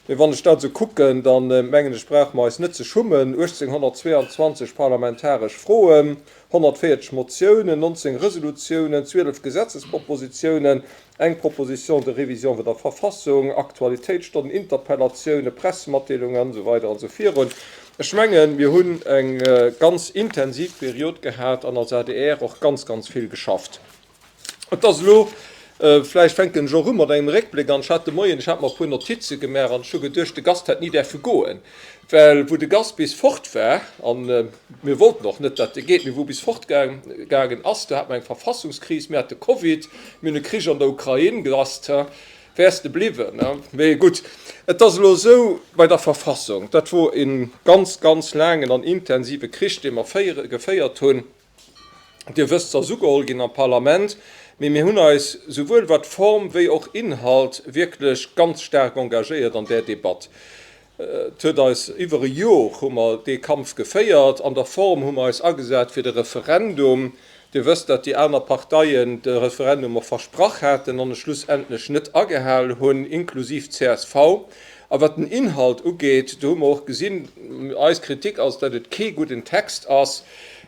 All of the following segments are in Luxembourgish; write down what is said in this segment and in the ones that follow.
Mee wann ech dat esou kucken, da mengen ech, brauche mer eis net ze schummen, 1822 parlamentaresch Froen, 140 Motiounen, 19 Resolutiounen, 12 Gesetzespropositionen, eng Proposition de révision vun der Verfassung, Aktualitéitsstonnen, Interpellatiounen, Pressematdeelungen an esou weider an esou virun. Ech mengen, mir hunn eng ganz intensiv Period gehat an als adr och ganz, ganz vill geschafft. Et ass elo, vläicht fänken ech och u mat engem Réckbléck an. Ech hat de Moien, ech hat mer e puer Notize gemaach an ech hu geduecht, de Gast hätt ni däerfe goen, well wou de Gast bis fort war, a mir wollten och net, datt e geet, mee wou e bis fortgaangen ass, do hate mer eng Verfassungskris, mir hate Covid, mir hunn e Krich an der Ukrain. Gast, wäers de bliwwen? Mee gutt, et ass elo esou bei der Verfassung, dat wor e ganz, ganz laangen an intensive Krich, dee mer geféiert hunn. Dir wësst, se ass ugeholl ginn am Parlament, mee mir hunn eis souwuel wat Form wéi och Inhalt wierklech ganz staark engagéiert an där Debatt. Et huet eis, iwwer e Jor hu mer dee Kampf geféiert. An der Form hu mer eis agesat fir de Referendum. Dir wësst, datt déi aner Parteien de Referendum och versprach haten an e schlussendlech net agehal hunn, inklusiv csv. A wat den Inhalt ugeet, do hu mer och gesinn, eis Kritik ass, datt et kee gudden Text ass.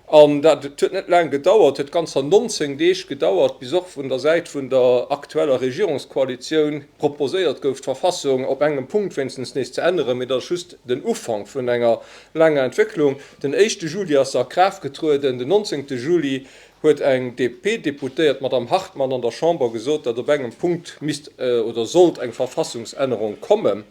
An dat huet net laang gedauert, huet ganzer 19 Deeg gedauert, bis och vun der Säit vun der aktueller Regierungskoalitioun proposéiert gouf, d'Verfassung op engem Punkt wéinstens nees ze änneren. Mee dat ass just den Ufank vun enger laanger Entwécklung. Den éischte Juli ass se a Kraaft getrueden. Den 19. Juli huet eng DP-Deputéiert, d'Madame Hartmann, an der Chamber gesot, datt op engem Punkt misst oder sollt eng Verfassungsännerung kommen.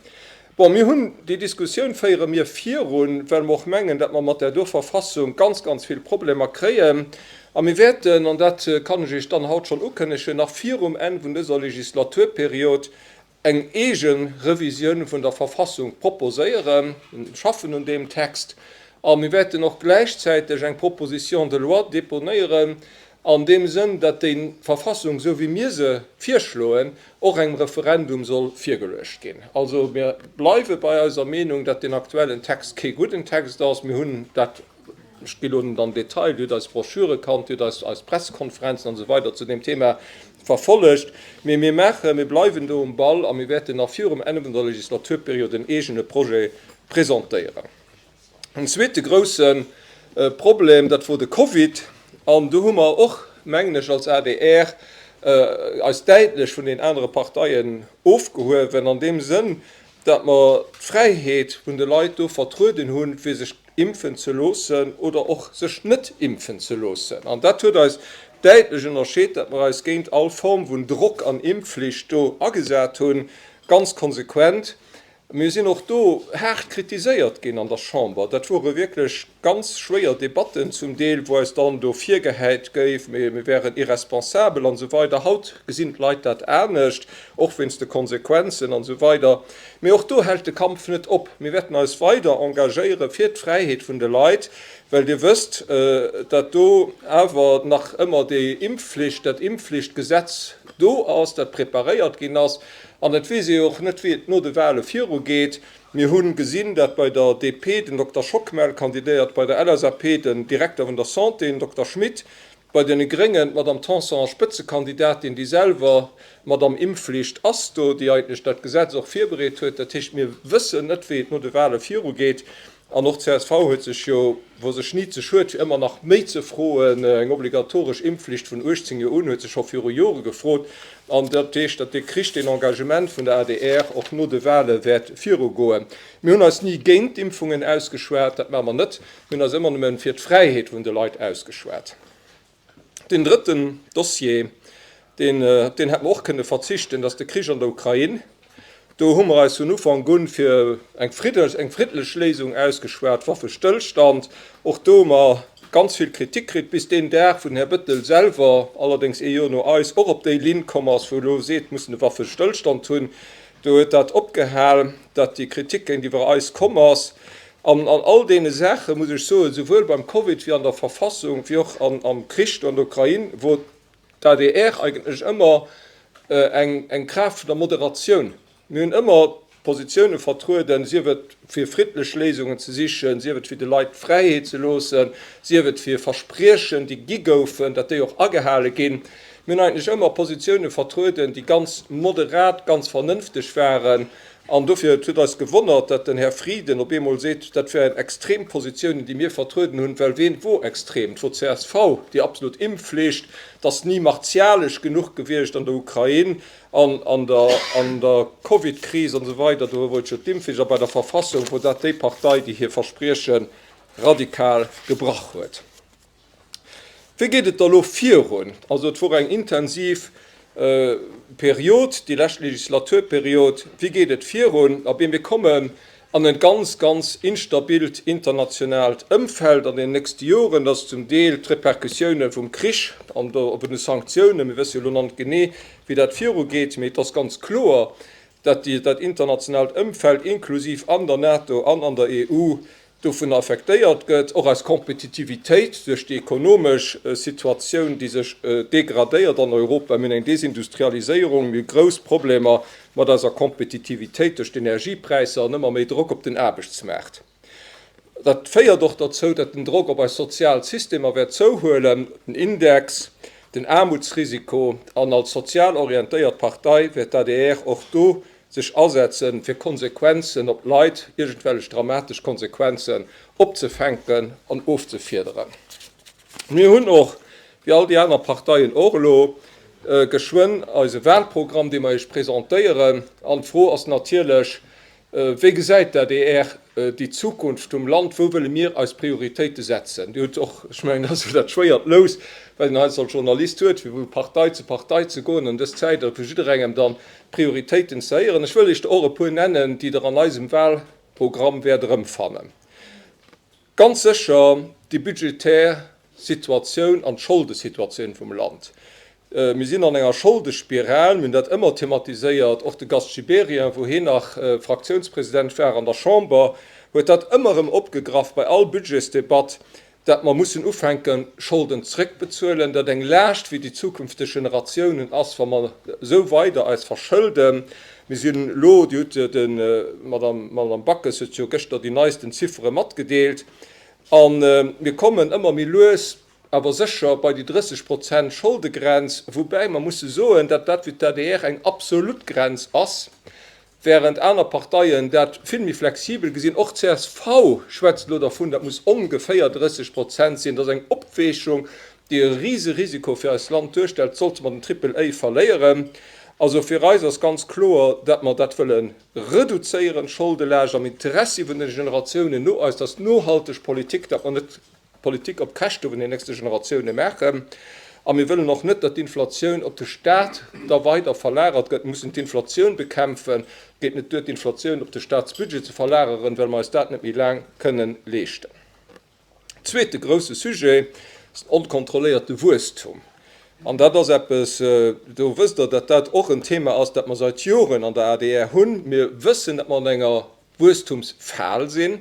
Bon, mir hunn déi Diskussioun féiere mir virun, well mer och mengen, datt mer mat där do Verfassung ganz, ganz vill Problemer kréien. A mir wäerten, an dat kann ech Iech dann haut schonn ukënnegen, nach virum Enn vun dëser Legislaturperiod eng eege Revisioun vun der Verfassung proposéieren. Mir schaffen un deem Text a mir wäerten och gläichzäiteg eng Proposition de loi deponéieren an deem Sënn, datt déi Verfassung, esou wéi mir se virschloen, och engem Referendum soll virgeluecht ginn. Also mir bleiwe bei eiser Meenung, datt deen aktuellen Text kee gudden Text ass. Mir hunn dat, ech gi lo net an den Detail, Dir hutt eis Broschüre kannt, Dir hutt eis eis Pressekonferenzen an esou weider zu deem Thema verfollegt, mee mir maachen, mir bleiwen do um Ball a mir wäerten nach virum Enn vun der Legislaturperiod en eegene Projet presentéieren. En zweete grousse Problem, dat wor de Covid. An do hu mer och, mengen ech, als adr eis däitlech vun den anere Parteien ofgehuewen, an deem Sënn, datt mer d'Fräiheet vun de Leit do vertrueden hunn, fir sech impfen ze loossen oder och sech net impfen ze loossen. An dat huet eis däitlech ënnerscheet, datt mer eis géint all Form vun Drock an Impfflicht do agesat hunn, ganz konsequent. Mir sinn och do haart kritiséiert ginn an der Chamber. Dat wore wierklech ganz schwéier Debatten zum Deel, wou eis dann do virgehäit gouf, mir wären irresponsabel an esou weider. Haut gesinn d'Leit dat anescht, och wéinst de Konsequenzen an esou weider. Mee och do hält de Kampf net op. Mir wäerten eis weider engagéiere fir d'Fräiheet vun de Leit, well Dir wësst, datt do awer nach ëmmer déi Impfflicht, dat Impfflichtgesetz do ass, dat preparéiert ginn ass. An et weess ee jo och net, wéi et no de Wahle virugeet. Mir hu gesinn, dat bei der DP den Dokter Schockmel kandidéiert, bei der LSAP den Direkter vun der Santé, den Dokter Schmit, bei deene Gréngen d'Madame Tanson als Spëtzekandidatin, déi selwer Madame Impfflicht ass do, déi eigentlech dat Gesetz och virbereet huet. Dat heescht, mir wëssen net, wéi et no de Wahle virugeet. An och csv huet sech jo, wor sech ni ze schued fir ëmmer nach méi ze froen. Eng obligatoresch Impfflicht vun 18 Joer un huet se scho viru Jore gefrot. An dat heescht, datt dee Krich, deen Engagement vun der adr och no de Wahle wäert virugoen. Mir hunn eis ni géint d'Impfungen ausgeschwat, dat maache mer net. Mir hunn eis ëmmer nëmme fir d'Fräiheet vun de Leit ausgeschwat. Deen drëtten Dossier, deen, op deen hätt mer och kënne verzichten, dat ass de Krich an der Ukrain. Do hu mer eis vun Ufank un fir eng friddlech, eng friddlech Léisung ausgeschwat, Waffestëllstand. Och do hu mer ganz vill Kritik kritt, bis deen Dag, wou den Här Bettel selwer, allerdéngs ee Joer no eis, och op déi Linn komm ass, wou e elo seet, mussen e Waffestëllstand hunn. Do huet dat opgehal, datt déi Kritik géintiwwer eis komm ass. An an all deene Saache muss ech soen, souwuel beim Covid wéi an der Verfassung, wéi och am Krich do an der Ukrain, wor d'ADR eigentlech ëmmer eng Kraaft vun der Moderatioun. Mir hunn ëmmer Positioune vertrueden, sief et fir friddlech Léisungen ze sichen, sief et fir de Leit d'Fräiheet ze loossen, sief et fir Verspriechen, déi gi goufen, datt déi och agehale ginn. Mir hunn eigentlech ëmmer Positioune vertrueden, déi ganz moderat, ganz vernënfteg waren. An dofir, et huet eis gewonnert, dat den Här Frieden op eemol seet, dat wären extrem Positiounen, déi mir vertrueden hunn, well ween wor extrem? Et wor csv, déi absolut Impfflicht, et ass ni martialesch genuch gewiescht an der Ukrain an an der an der Covid-Kris an esou weider, do wor et jo d'Impfflicht a bei der Verfassung wor dat déi Partei, déi hir Versprieche radikal gebrach huet. Wéi geet et da lo virun? Also et wor eng intensiv Period, déi lescht Legislaturperiod. Wéi geet et virun? Abee, mir kommen an e ganz, ganz instabilt internationaalt Ëmfeld an den nächste Joren. Dat ass zum Deel d'Repercussioune vum Krich an vun de Sanktiounen. Mir wësse jo elo nach net genee, wéi dat virugeet, mee et ass ganz kloer, dat dat internationaalt Ëmfeld, inklusiv an der NATO an an der EU, dovun affektéiert gëtt, och eis Kompetitivitéit duerch déi ekonomesch Situatioun, déi sech degradéiert an Europa. Mir hunn eng Desindustrialiséierung, mir hu grouss Problemer mat eiser Kompetitivitéit duerch d'Energiepräisser an ëmmer méi Drock op den Aarbechtsmaart. Dat féiert och derzou, datt den Drock op eis sozial Systemer wäert zouhuelen, den Index, den Aarmutsrisiko. An als sozial orientéiert Partei wäert d'ADR och do sech asetzen, fir Konsequenzen op d'Leit, iergendwellech dramatesch Konsequenzen opzefänken an ofzefiederen. Mir hunn och, wéi all déi aner Parteien och, elo geschwënn eise Wahlprogramm, dee mer Iech presentéieren. An d'Fro ass natierlech, Wéi gesäit d'ADR déi Zukunft vum Land? Wou wëlle mir eis Prioritéite setzen? Dir hutt och, ech mengen, dat ass jo dat schwéiert Lous, wat een heiansdo als Journalist huet, fir vu Partei zu Partei ze goen an dës Zäit a vu jidderengem dann d'Prioritéiten ze héieren. Ech wëll Iech der och e puer nennen, déi Der an eisem Wahlprogramm wäert erëmfannen. Ganz sécher déi budgetär Situatioun an d'Scholdesituatioun vum Land. Mir sinn an enger Scholdespiral, mir hunn dat ëmmer thematiséiert, och de Gast Gibéryen, wou hien nach Fraktiounspresident war an der Chamber, huet dat ëmmer erëm opgegraff bei all Budgetsdebatt, dat mer mussen ufänken, Scholden zréckbezuelen, dat eng Laascht fir déi zukünfteg Generatiounen ass, wa mer esou weider eis verschëlden. Mir sinn elo, Dir hutt, d'Madame Backes huet jo gëschter déi neisten Ziffere matgedeelt, A mir kommen ëmmer méi lues awer sécher bei déi 30 Prozent Scholdegrenz, woubäi mer musse soen, dat dat fir d'ADR eng absolut Grenz ass, während aner Parteien dat vill méi flexibel gesinn. Och csv schwätzt elo dervun, dat muss ongeféier 30 Prozent sinn. Dat ass eng Opweechung, déi e Riserisiko fir eist Land duerstellt, sollte mer den Triple A verléieren. Also fir eis ass ganz kloer, dat mer dat wëlle Reduzéieren d'Scholdelaascht am Interessi vun den Generatiounen no eis. Dat ass nohalteg Politik, datt mer net Politik op Käschte vun den nächste Generatioune maachen. A mir wëllen och net, datt d'Inflatioun op de Staat da weider verlagert gëtt. Mir mussen d'Inflatioun bekämpfen. Et geet net duer, d'Inflatioun op de Staatsbudget ze verlageren, well mer eis dat net méi laang kënnen leeschten. Zweete grousse Sujet ass den onkontrolléierte Wuesstum. An dat ass eppes, do wësst Der, datt dat och en Thema ass, dat mer seit Joren an der adr hunn. Mir wëssen, datt mer an enger Wuesstumsfal sinn.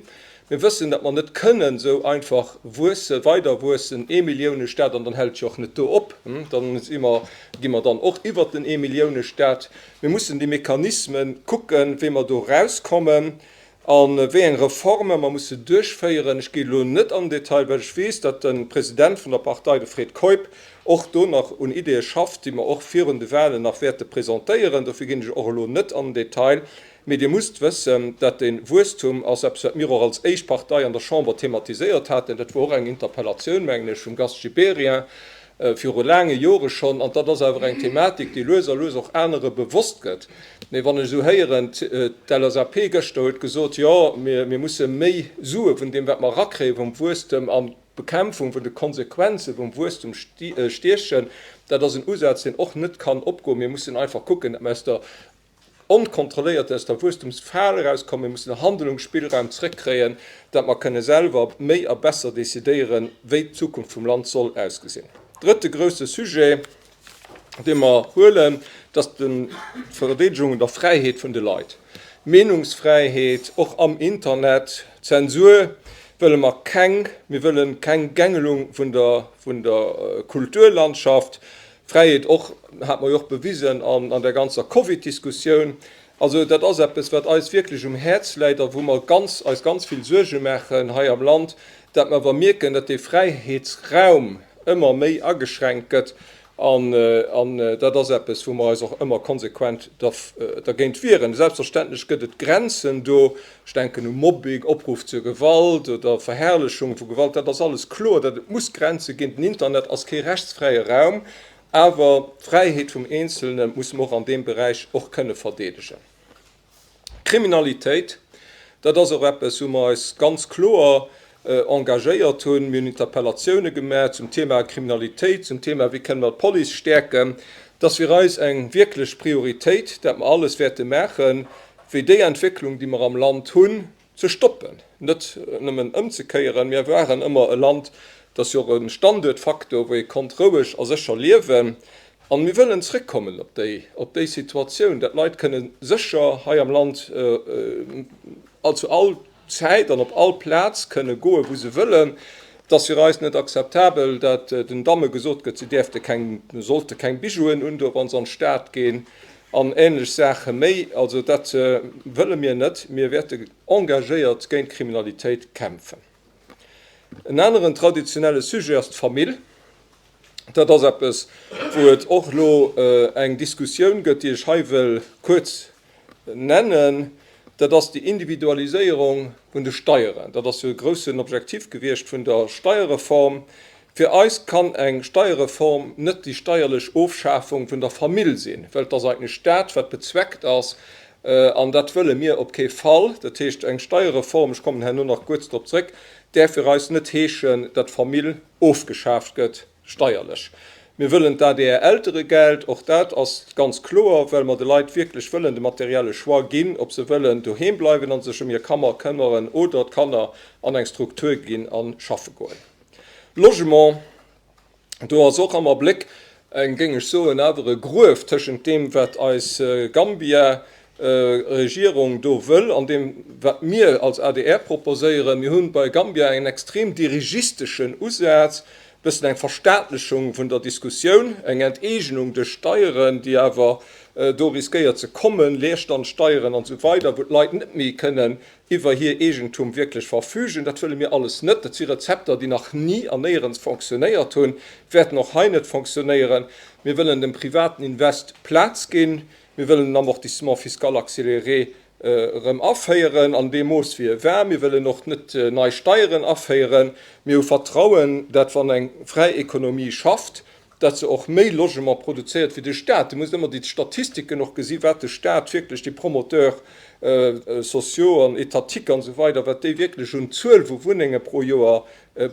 Mir wëssen, datt mer net kënnen esou einfach wuessen, weider wuessen, Eemilliounestaat, an dann hält et jo och net do op, dann si mer, gi mer dann och iwwert den Eemilliounestaat. Mir mussen déi Mechanismen kucken, wéi mer do erauskommen. A wéi eng Reforme mer musse duerchféieren. Ech gi elo net an den Detail, well ech weess, datt de President vun der Partei, de Fred Keup, och do nach un Ideeë schafft, déi mer och virun de Wahlen nach wäerte presentéieren. Dofir ginn ech och elo net an den Detail. Mee Dir musst wëssen, dat de Wuesstum ass eppes, wat mir och als éischt Partei an der Chamber thematiséiert haten. Dat wor och eng Interpellatioun, mengen ech, vum Gast Gibéryen viru laange Jore schonn. An dat ass awer eng Thematik, déi lues a lues och anere bewosst gëtt. Mee wann ech esou héieren, d'LSAP gëschter huet gesot, jo, mir musse méi Sue vun deem, wat mer erakréie vum Wuesstem an d'Bekämpfung vun de Konsequenze vum Wuesstum stiechen, dat ass en Usaz, deen och net kann opgoen. Mir mussen einfach kucken, datt mer aus der onkontrolléiert aus der Wuesstumsfal erauskommen. Mir mussen e Handlungsspillraum zrëckkréien, datt mer kënne selwer méi a besser decidéieren, wéi d'Zukunft vum Land soll ausgesinn. Drëtte grousse Sujet, dee mer huelen, dat ass d'Verdeedegung un der Fräiheet vun de Leit. Meenungsfräiheet, och am Internet. Zensur wëlle mer keng. Mir wëlle keng Gängelung vun der, vun der Kulturlandschaft. Fräiheet och, hat mer jo och bewisen an der ganzer Covid-Diskussioun. Also dat ass eppes, wat eis wierklech um Häerz läit a wou mer ganz, eis ganz vill Suerge maachen hei am Land, dat mer awer mierken, datt dee Fräiheetsraum ëmmer méi ageschränkt gëtt. An dat ass eppes, wou mer eis och ëmmer konsequent dergéint wieren. Selbstverständlech gëtt et Grenzen do. Ech denken u Mobbing, Opruff zur Gewalt oder Verherrlechung vu Gewalt. Dat ass alles kloer, datt et muss Grenze ginn. Den Internet ass kee rechtsfräie Raum. Awer d'Fräiheet vum Eenzelne musse mer och an deem Beräich och kënne verdeedegen. Kriminalitéit, dat ass och eppes, wou mer eis ganz kloer engagéiert hunn. Mir hunn Interpellatioune gemaach zum Thema Kriminalitéit, zum Thema, wéi kënne mer d'Police stäerken. Et ass fir eis eng wierklech Prioritéit, dat mer alles wäerte maachen, fir déi Entwécklung, déi mer am Land hunn, ze stoppen, net nëmmen ëmzekéieren. Mir waren ëmmer e Land, dat ass jo och e Standuertfaktor, wou ee konnt roueg a sécher liewen. An mir wëllen zréckkommen op déi, op déi Situatioun, dat d'Leit kënne sécher hei am Land all zu all Zäit an op all Plaz kënne goen, wou se wëllen. Et ass fir eis net akzeptabel, dat den Damme gesot gëtt, se däerfte keng, sollte keng Bijouen undoen, wa se an d'Stad ginn an ähnlech Saache méi. Also dat wëlle mir net. Mir wäerte engagéiert géint d'Kriminalitéit kämpfen. En aneren traditionelle Sujet ass d'Famill. Dat ass eppes, wou et och elo eng Diskussioun gëtt, déi ech hei wëll kuerz nennen. Dat ass déi Individualiséierung vun de Steieren. Dat ass jo e groussen Objektiv gewiescht vun der Steierreform. Fir eis kann eng Steierreform net déi steierlech Ofschafung vun der Famill sinn, well et ass eigentlech dat, wat bezweckt ass, an dat wëlle mir op kee Fall. Dat heescht, eng Steierreform, ech kommen herno nach kuerz drop zréck, däerf fir eis net heeschen, datt d'Famill ofgeschaaft gëtt steierlech. Mir wëllen d'ADR-Elteregeld, och dat ass ganz kloer, well mer de Leit wierklech wëllen de materielle Choix ginn, ob se wëllen doheem bleiwen a sech ëm hir Kammer këmmeren oder d'Kanner an eng Struktur ginn a schaffe goen. Logement, do ass och am Abléck eng, géing ech soen, awer e Gruef tëschent deem, wat eis Gambia Regierung do wëll an deem, wat mir als adr proposéieren. Mir hu bei Gambia en extrem dirigisteschen Usaz, e bëssen eng Verstaatlechung vun der Diskussioun, eng Enteegnung duerch Steieren, déi awer do riskéiert ze kommen, Leerstandsteieren an esou weider, wou d'Leit net méi kënnen iwwer hir Eegentum wierklech verfügen. Dat wëlle mir alles net. Dat si Rezepter, déi nach ni an néierens fonctionnéiert hunn, wäerten och hei net fonctionnéieren. Mir wëllen dem privaten Invest Plaz ginn. Mir wëllen den Amortissement fiscal accéléré erëm aféieren, an deem Mooss wéi e war. Mir wëllen och net nei Steieren aféieren. Mir hu Vertrauen, dat wann eng fräi Ekonomie schafft, dat se och méi Logement produzéiert wéi de Stat. Dir musst ëmmer déi Statistiken och gesi wat de Stat wierklech, déi Promoteurs sociaux an étatiques an esou weider, wat déi wierklech un Zuel vu Wunnenge pro Joer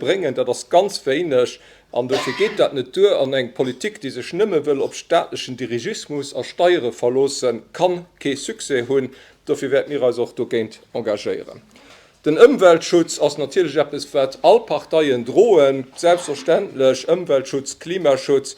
bréngen. Dat ass ganz wéineg. An dofir geet dat net duer. An eng Politik, déi sech nëmme wëll op staatlechen Dirigismus a Steiere verloossen, kann kee Succès hunn. Dofir wäerte mir eis och dogéint engagéieren. Den Ëmweltschutz ass natierlech eppes, wat all Parteien droen, selbstverständlech, Ëmweltschutz, Klimaschutz.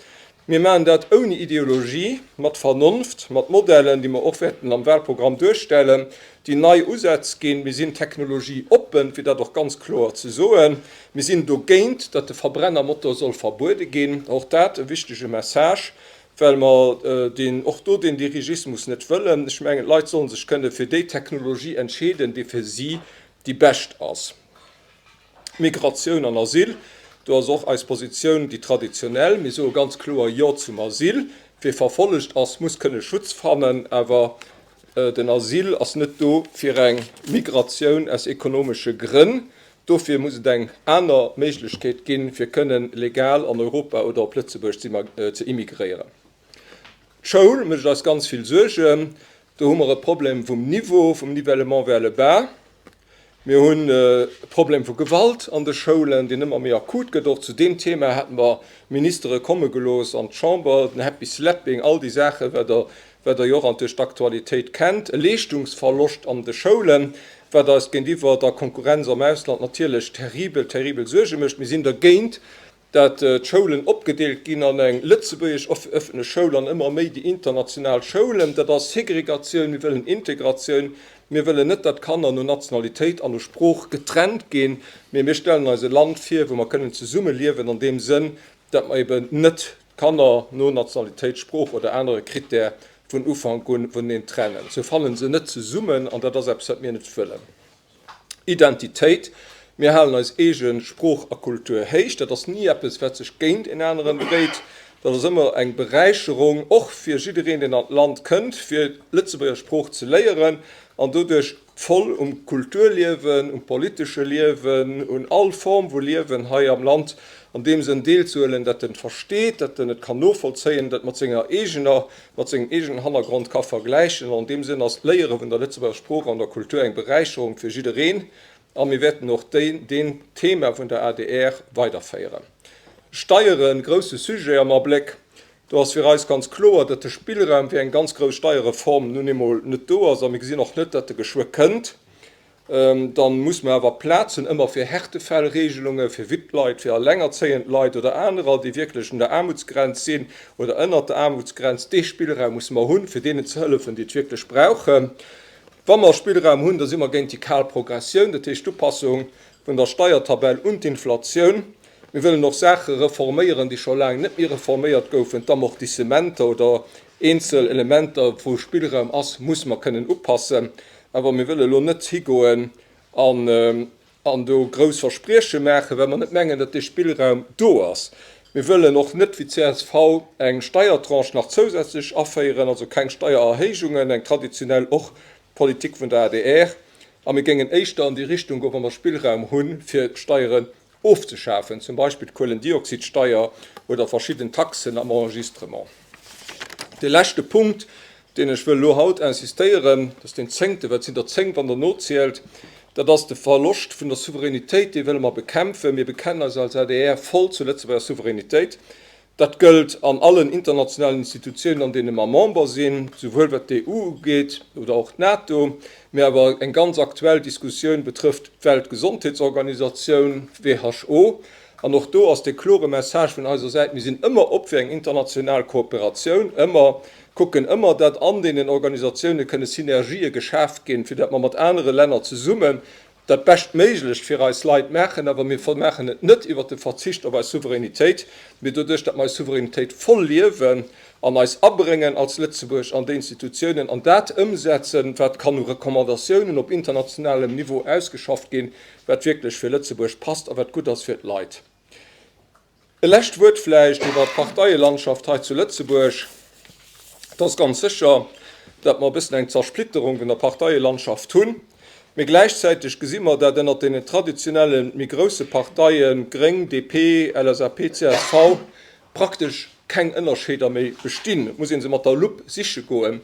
Mir maachen dat ouni Ideologie, mat Vernonft, mat Modellen, déi mer och wäerten am Wahlprogramm duerstellen, déi nei Usätz ginn. Mir sinn technologieoppen, fir dat och ganz kloer ze soen. Mir sinn dogéint, datt de Verbrennermotor soll verbuede ginn. Och dat e wichtege Message, well mer deen, och do deen Dirigismus net wëllen. Ech mengen, d'Leit solle sech kënne fir déi Technologie entscheeden, déi fir si déi bescht ass. Migratioun an Asyl, do ass och eis Positioun déi traditionell. Mir soe ganz kloer Jo zum Asyl. Wie verfollegt ass, muss kënne Schutz fannen. Awer den Asyl ass net do fir eng Migratioun aus ekonomesche Grënn. Dofir muss et eng aner Méiglechkeet ginn, fir kënnen legal an Europa oder op Lëtzebuerg ze immigréieren. D'Schoul mécht eis ganz vill Suergen. Do hu mer e Problem vum Niveau, vum Nivellement vers le bas. Mir hunn e Problem vu Gewalt an de Schoulen, deen ëmmer méi akut gëtt. Och zu deem Thema hate mer Ministere komme gelooss an d'Chamber, den Happy Slapping, all déi Saachen, wat Der, wat Der jo och an duerch d'Aktualitéit kennt. E Leeschtungsverloscht an de Schoulen, wat eis géintiwwer der Konkurrenz am Ausland natierlech terribel, terribel Suerge mécht. Mir sinn dergéint, dat d'Schoulen opgedeelt ginn an eng lëtzebuergesch öffentlech Schoul an ëmmer méi déi international Schoulen. Dat ass Segregatioun. Mir wëllen Integratioun. Mir wëllen net, dat Kanner no Nationalitéit an no Sprooch getrennt ginn, mee mir stellen eis e Land vir, wou mer kënnen zesumme liewen an deem Sënn, dat mer eben net d'Kanner no Nationalitéit, Sprooch oder anere Critèrë vun Ufank un vuneneen trennen. Sou fannen se net zesummen an dat ass eppes, wat mir net wëllen. Identitéit, Mir halen eis eege Sprooch a Kultur héich. Dat ass ni eppes, wat sech géint en aneren dréit. Dat ass ëmmer eng Beräicherung, och fir jiddereen, deen an d'Land kënnt, fir d'Lëtzebuerger Sprooch ze léieren an doduerch voll um Kulturliewen, um politesche Liewen, un all Form vu Liewen hei am Land an deem Sënn deelzehuelen, dat en versteet, dat en et kann novollzéien, dat mat senger eegener, mat sengem eegenen Hannergrond ka vergläichen. An an deem Sënn ass d'Léiere vun der Lëtzebuerger Sprooch an der Kultur eng Beräicherung fir jiddereen. A mir wäerten och deen Thema vun der adr weiderféieren. Steieren, grousse Sujet am Abléck. Do ass fir eis ganz kloer, datt de Spillraum fir eng ganz grouss Steierreform nun eemol net do ass. A mir gesinn och net, datt e geschwë kënnt. Dann muss mer awer Plaz hunn ëmmer fir Härtefällregelungen, fir Wittleit, fir allengerzéiend Leit oder anerer, déi wierklech un der Aarmutsgrenz sinn oder ënnert der Aarmutsgrenz. Dee Spillraum muss mer hunn, fir deenen ze hëllefen, déi et wierklech brauchen. Wa mer Spillraum hunn, da si mer géint déi kal Progressioun, dat heescht d'Upassung vun der Steiertabell un d'Inflatioun. Mir wëllen och Saache reforméieren, déi scho laang net méi reforméiert goufen, d'Amortissementer oder eenzel Elementer, wou Spillraum ass, musse mer kënnen upassen. Awer mir wëlle elo net higoen an an do grouss Versprieche maachen, well mer net mengen, datt dee Spillraum do ass. Mir wëllen och net wéi csv eng Steiertranche nach zousätzlech aféieren, also keng Steiererhéijungen, eng traditionell och Politik vun der adr. A mir géingen éischter an déi Richtung goen, wa mer Spillraum hunn, fir d'Steieren ofzeschafen, zum Beispill d'Kuelendioxidsteier oder verschidden Taxen am Enregistrement. Dee leschte Punkt, deen ech wëll elo haut insistéieren, dat ass deen zéngte, well et sinn der zéng, wann Der nozielt, dat ass de Verloscht vun der Souveränitéit. Dee wëlle mer bekämpfen. Mir bekennen eis als adr voll zur Lëtzebuerger Souveränitéit. Dat gëllt an allen internationalen Institutiounen, an deene mer Member sinn, souwuel wat d'EU ugeet oder och d'NATO, mä awer eng ganz aktuell Diskussioun betrëfft d'Weltgesondheetsorganisatioun, WHO. An och do ass de klore Message vun eiser Säit, Mir sinn ëmmer op fir eng international Kooperatioun, ëmmer, kucken ëmmer, dat an deenen Organisatioune kënne Synergië geschaaft ginn, fir dat mer mat anere Länner zesummen dat Beschtméiglecht fir eis Leit maachen, awer mir maachen et net iwwert de Verzicht op eis Souveränitéit, mee doduerch, datt mer eis Souveränitéit voll liewen an eis abréngen als Lëtzebuerg an déi Institutiounen an dat ëmsetzen, wat kann u Recommandatiounen op internationalem Niveau ausgeschafft ginn, wat wierklech fir Lëtzebuerg passt a wat gutt ass fir d'Leit. E lescht Wuert vläicht iwwer d'Parteielandschaft hei zu Lëtzebuerg. Et ass ganz sécher, datt mer e bëssen eng Zersplitterung vun der Parteielandschaft hunn. Mee gläichzäiteg gesi mer, dat ënnert deenen traditionelle méi grousse Parteien, Gréng, DP, LSAP, csv, praktesch keng Ënnerscheeder méi bestinn. Et muss ee se mat der Lupp siche goen.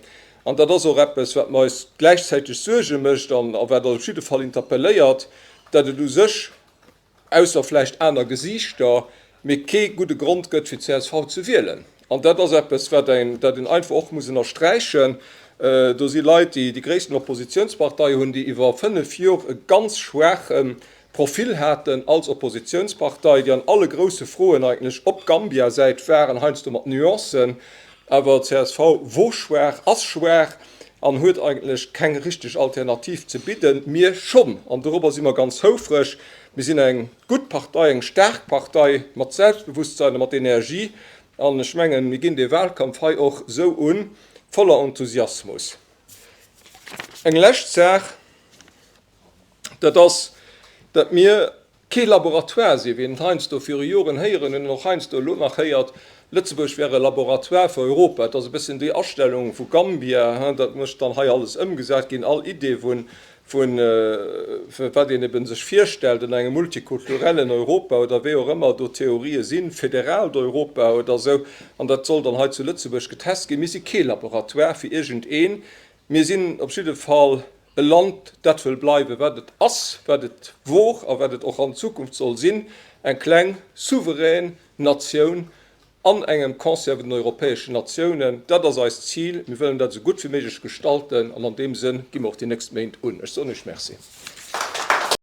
An dat ass och eppes, wat mer eis gläichzäiteg Suerge mécht an wat eis op jidde Fall interpelléiert, dat et u sech, ausser vläicht aner Gesiichter, mee kee gudde Grond gëtt fir csv ze wielen. An dat ass eppes, wat een, dat een einfach och muss ënnersträichen. Do si Leit, déi déi gréissten Oppositionspartei hunn, déi iwwer 5 Jor e ganz schwaache Profil haten als Oppositionspartei, déi an alle grousse Froen eigentlech op Gambia-Säit waren, heiansdo mat Nuancen, awer csv wor schwaach, ass schwaach an huet eigentlech keng richteg Alternativ ze bidden. Mir schonn, an dorobber si mer ganz houfreg. Mir sinn eng gutt Partei, eng staark Partei mat Selbstbewusstsein a mat Energie. An ech mengen, mir ginn dee Wahlkampf hei och esou un, voller Enthusiasmus. Eng lescht Saach, dat ass, datt mir Kee Laboratoire sinn, wéi een et heiansdo viru Joren héieren hunn an och heiansdo elo nach héiert, Lëtzebuerg wär e Laboratoire fir Europa. Et ass e bëssen déi Astellung vu Gambia, dat mécht dann hei alles ëmgesat ginn, all Idee vun, wat een eben sech virstellt an engem multikulturellen Europa oder wéi och ëmmer do Theorië sinn, federaalt Europa oder esou, an dat soll dann hei zu Lëtzebuerg getest ginn. Mir si kee Laboratoire fir iergendeen. Mir sinn op jidde Fall E Land, dat wëll bleiwen, wat et ass, wat et wor a wat et och an Zukunft soll sinn, eng kleng, souverän Natioun an engem Concert vun den europäeschen Natiounen. Dat ass eist Zil. Mir wëllen dat esou gutt wéi méiglech gestalten an an deem Sënn gi mer och déi nächst Méint un. Ech soen Iech Merci.